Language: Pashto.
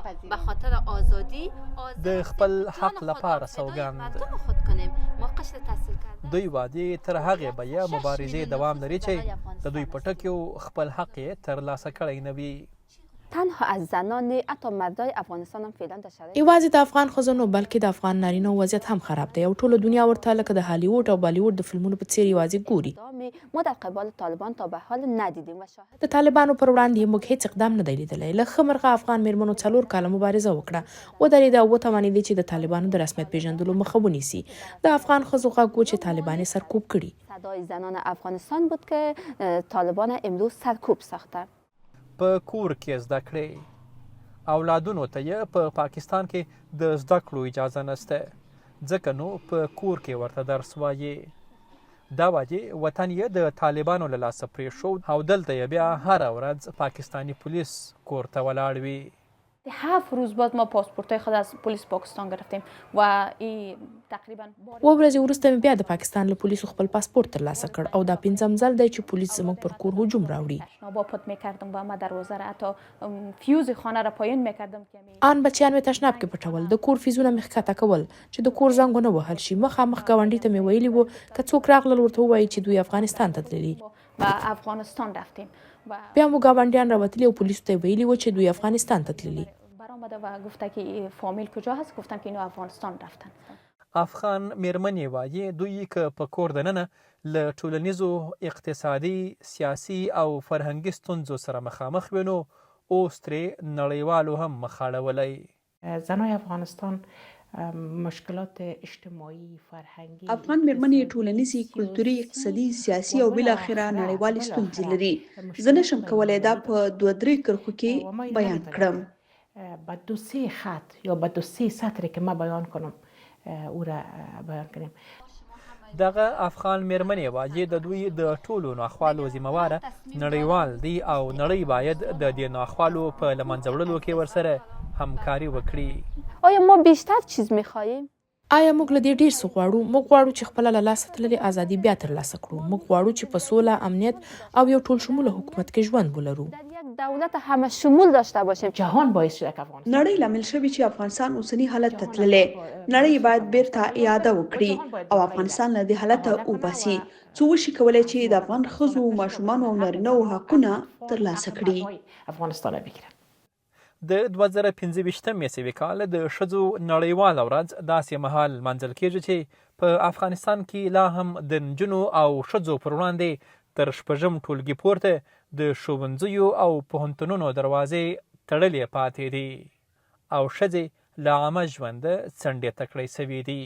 به خاطر آزادی د خپل حق لپاره سوګند. دوی وادي تر هغې به یې مبارزې دوام لري چې د دوی په ټکیو خپل حق یې ترلاسه کړی نه وي. تنها از زنان نه حتی مردای افغانستان هم فعلا در شرایط. یوازې د افغان ښځو نه بلکې د افغان نارینه وو وضعیت هم خراب دی او ټوله دنیا ورته لکه د هالیوډ او بالیوډ د فلمونو په څېر یوازې ګوري. ما در قبال طالبان تا به حال ندیدیم و شاهد. د طالبانو پر وړاندې یې موږ هېڅ اقدام نه دی لیدلی. له ښه مرغه افغان مېرمنو څلور کاله مبارزه وکړه، ودرېده او وتوانېدې چې د طالبانو د رسمیت پېژندلو مخه ونیسي. د افغان ښځو غږ و چې طالبان یې سرکوب کړي. صدای زنان افغانستان بود که طالبان امروز سرکوب ساخته. په کور کې زده کړې. اولادونو ته یې په پاکستان کې د زده کړو اجازه نشته، ځکه نو په کور کې ورته درس وايي. دا وايي وطن یې د طالبانو له لاسه پرېښود او دلته یې بیا هره ورځ پاکستاني پولیس کور ته ولاړ وي. هفت روز باز ما پاسپورت خود از پلیس پاکستان گرفتیم و ای تقریبا اووه ورځې وروسته مې بیا د پاکستان له پولیسو خپل پاسپورت ترلاسه کړ او دا پنځم ځل دی چې پولیس زموږ پر کور هجوم راوړي. تشنابا پت میکردم و ما دروازه را حتی فیوز خانه را پایین میکردم که می. آن بچیان مې تشناب کې پټول، د کور فیزونه مې ښکته کول چې د کور زنګ ونه وهل شي، مخامخ ګاونډي ته مې ویلي وو که څوک راغلل ورته ووایي چې دوی افغانستان ته تللي. به افغانستان رفتیم و. بیا مو ګاونډیان راوتلي او پولیسو ته یې ویلي وو چې دوی افغانستان ته تللي. برآمده و گفته که فامیل کجا هست گفتم که اینا افغانستان رفتن. افغان مېرمنې وايي، دوی که په کور دننه له ټولنیزو، اقتصادي، سیاسي او فرهنګي ستونزو سره مخامخ وي، نو اوس ترې نړیوالو هم مخ اړولی. زنای افغانستان مشکلات اجتماعی، فرهنګی، افغان مېرمنې ټولنیزې، کلتوري، اقتصادي، سیاسي او بالاخره نړیوالې ستونزې لري. زه نه شم کولای دا په دوه درې کرښو کې بیان کړم. به دو سه خط یا به دو سه سطر که مه بیان کنم او را بیان کنیم. دغه افغان مېرمنې وايي، د دوی د ټولو ناخوالو ذمه واره نړیوال دي او نړۍ باید د دې ناخوالو په له منځه وړلو کې ورسره همکاري وکړي. آیا ما بیشتر چیز میخواهیم؟ آیا موږ له دې ډېر څه غواړو؟ موږ غواړو چې خپله له لاسه تللې ازادي بیا ترلاسه کړو. موږ غواړو چې په سوله، امنیت او یو ټولشموله حکومت کې ژوند ولرو. در یک دولت همه شمول داشته باشیم. جهان باعث شده که افغانستان. نړۍ لامل شوې چې افغانستان اوسني حالت ته تللی. نړۍ یې باید بېرته اعاده وکړي او افغانستان له دې حالته وباسي، څو وشي کولای چې د افغان ښځو، ماشومانو او نارینه وو حقونه ترلاسه کړي. افغانستان بگیرند. د 2025 عیسوي کال د ښځو نړیواله ورځ داسې مهال لمانځل کېږي چې په افغانستان کې لا هم د نجونو او ښځو پر وړاندې تر شپږم ټولګي پورته د ښوونځیو او پوهنتونونو دروازې تړلې پاتې دي او ښځې له عامه ژونده څنډې ته کړی شوې دي.